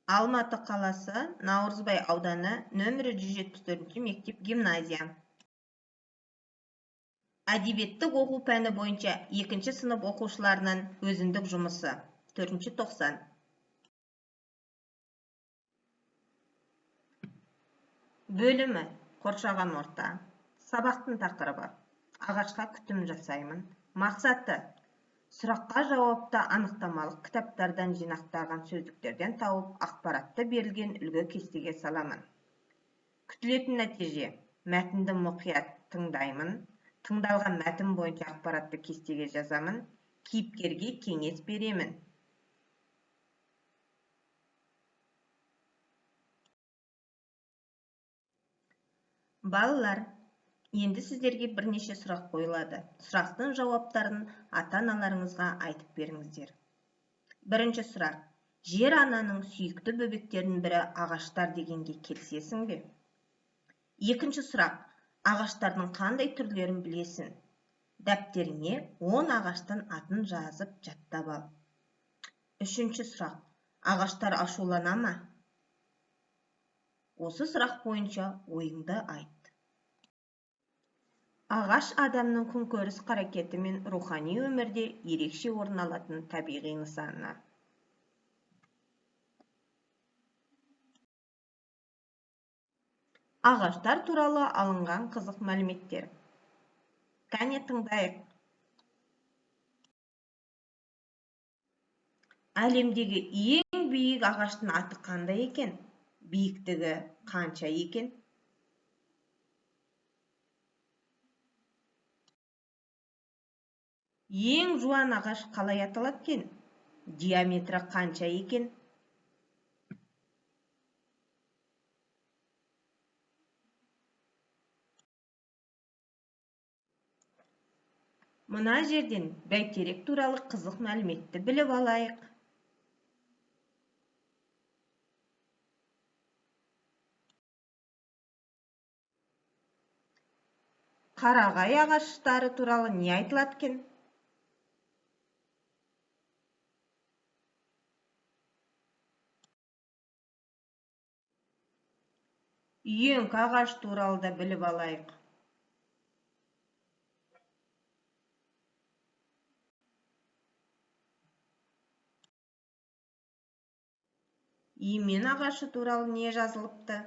Алматы қаласы, Наурызбай ауданы, нөмірі 174 мектеп гимназия. Әдебиеттік оқу пәні бойынша 2-ші сынып оқушыларының өзіндік жұмысы. 4-ші 90. Бөлімі қоршаған орта. Сабақтың тақырыбы. Ағашқа күтім жасаймын. Мақсаты сұраққа жауапты анықтамалық кітаптардан жинақтаған сөздіктерден тауып, ақпаратты берілген үлгі кестеге саламын. Күтілетін нәтиже. Мәтінді мұқият тыңдаймын. Тыңдалған мәтін бойынша ақпаратты кестеге жазамын. Кейіпкерге кеңес беремін. Балалар, енді сіздерге бірнеше сұрақ қойылады. Сұрақтың жауаптарын ата-аналарыңызға айтып беріңіздер. Бірінші сұрақ. Жер ананың сүйікті бөбектерінің бірі ағаштар дегенге келісесің бе? Екінші сұрақ. Ағаштардың қандай түрлерін білесің? Дәптеріңе 10 ағаштың атын жазып жаттап ал. Үшінші сұрақ. Ағаштар ашулана ма? Осы сұрақ бойынша ойыңды айт. Ағаш адамның күнкөріс қаракеті мен рухани өмірде ерекше орын алатын табиғи нысаны. Ағаштар туралы алынған қызық мәліметтер. Кәне тыңдайық. Әлемдегі ең биік ағаштың аты қандай екен? Биіктігі қанша екен? Ең жуан ағаш қалай аталады екен? Диаметрі қанша екен? Мына жерден бәйтерек туралы қызық мәліметті біліп алайық. Қарағай ағаштары туралы не айтылады екен? Үйеңкі ағаш туралы да біліп алайық. Емен ағашы туралы не жазылыпты?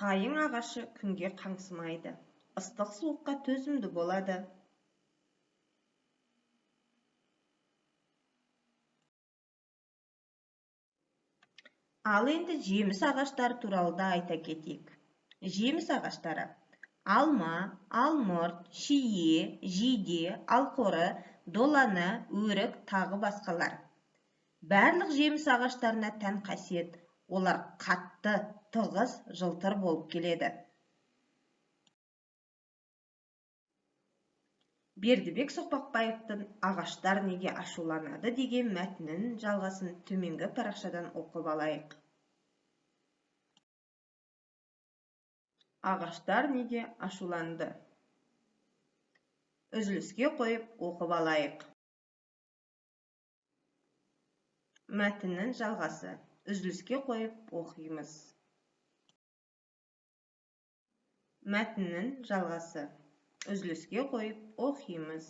Қайың ағашы күнге қаңсымайды, ыстық суыққа төзімді болады. Ал енді жеміс ағаштары туралы да айта кетейік. Жеміс ағаштары: алма, алмұрт, шие, жиде, алқоры, долана, өрік, тағы басқалар. Барлық жеміс ағаштарына тән қасиет, олар қатты, тығыз, жылтыр болып келеді. Бердібек Соқпақбаевтың «Ағаштар неге ашуланады» деген мәтіннің жалғасын төменгі парақшадан оқып алайық. Ағаштар неге ашуланды? Үзіліске қойып оқып алайық. Мәтіннің жалғасы. Үзіліске қойып оқимыз. Мәтіннің жалғасы. Үзіліске қойып оқимыз.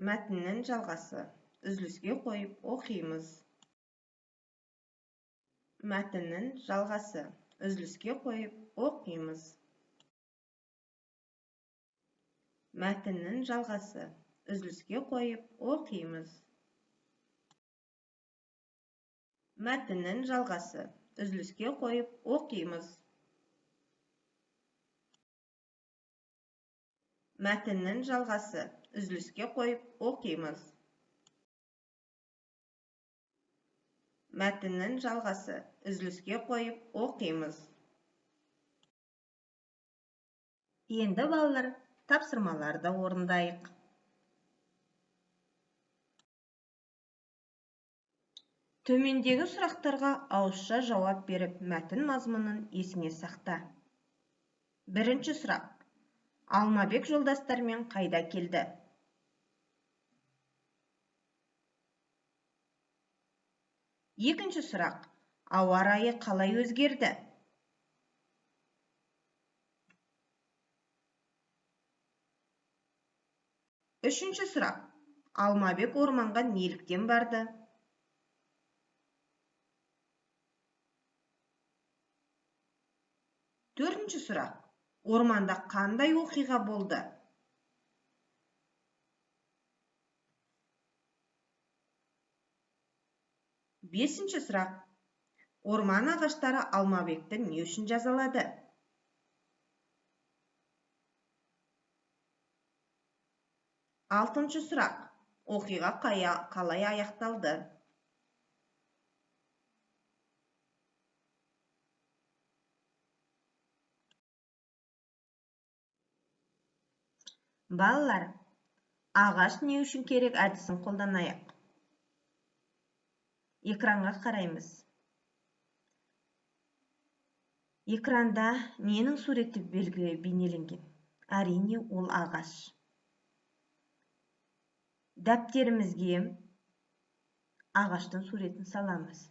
Мәтіннің жалғасы. Үзіліске қойып оқимыз. Мәтіннің жалғасы. Үзіліске қойып оқимыз. Мәтіннің жалғасы. Үзіліске қойып оқимыз. Мәтіннің жалғасы. Үзіліске қойып оқимыз. Мәтіннің жалғасы. Үзіліске қойып оқимыз. Мәтіннің жалғасы. Үзіліске қойып оқимыз. Енді балалар, тапсырмаларды орындайық. Төмендегі сұрақтарға ауызша жауап беріп, мәтін мазмұнын есіңе сақта. Бірінші сұрақ. Алмабек жолдастарымен қайда келді? Екінші сұрақ. Ауа райы қалай өзгерді? Үшінші сұрақ. Алмабек орманға неліктен барды? Төртінші сұрақ. Орманда қандай оқиға болды? Бесінші сұрақ. Орман ағаштары Алмабекті не үшін жазалады? Алтыншы сұрақ. Оқиға қалай аяқталды? Балалар, ағаш не үшін керек әдісін қолданайық. Экранға қараймыз. Экранда ненің суреті белгілі бейнеленген? Әрине, ол ағаш. Дәптерімізге ағаштың суретін саламыз.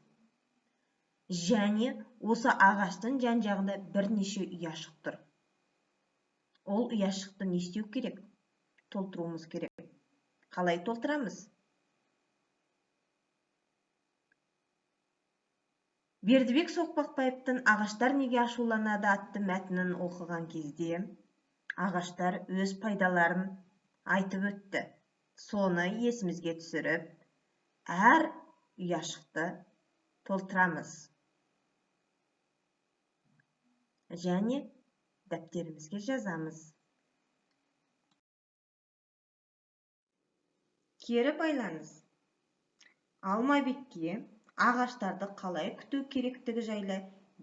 Және осы ағаштың жан-жағында бірнеше ұяшық тұр. Ол ұяшықты не істеу керек? Толтыруымыз керек. Қалай толтырамыз? Бердібек Соқпақбаевтың «Ағаштар неге ашуланады» атты мәтінін оқыған кезде ағаштар өз пайдаларын айтып өтті. Соны есімізге түсіріп, әр ұяшықты толтырамыз. Және дәптерімізге жазамыз. Кері байланыс. Алмабекке ағаштарды қалай күту керектігі жайлы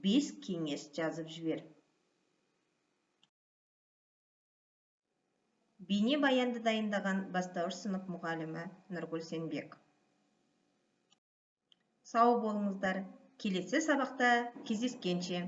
5 кеңес жазып жібер. Бейне баянды дайындаған бастауыш сынып мұғалімі Нұргүл Сенбек. Сау болыңыздар. Келесі сабақта кездескенше.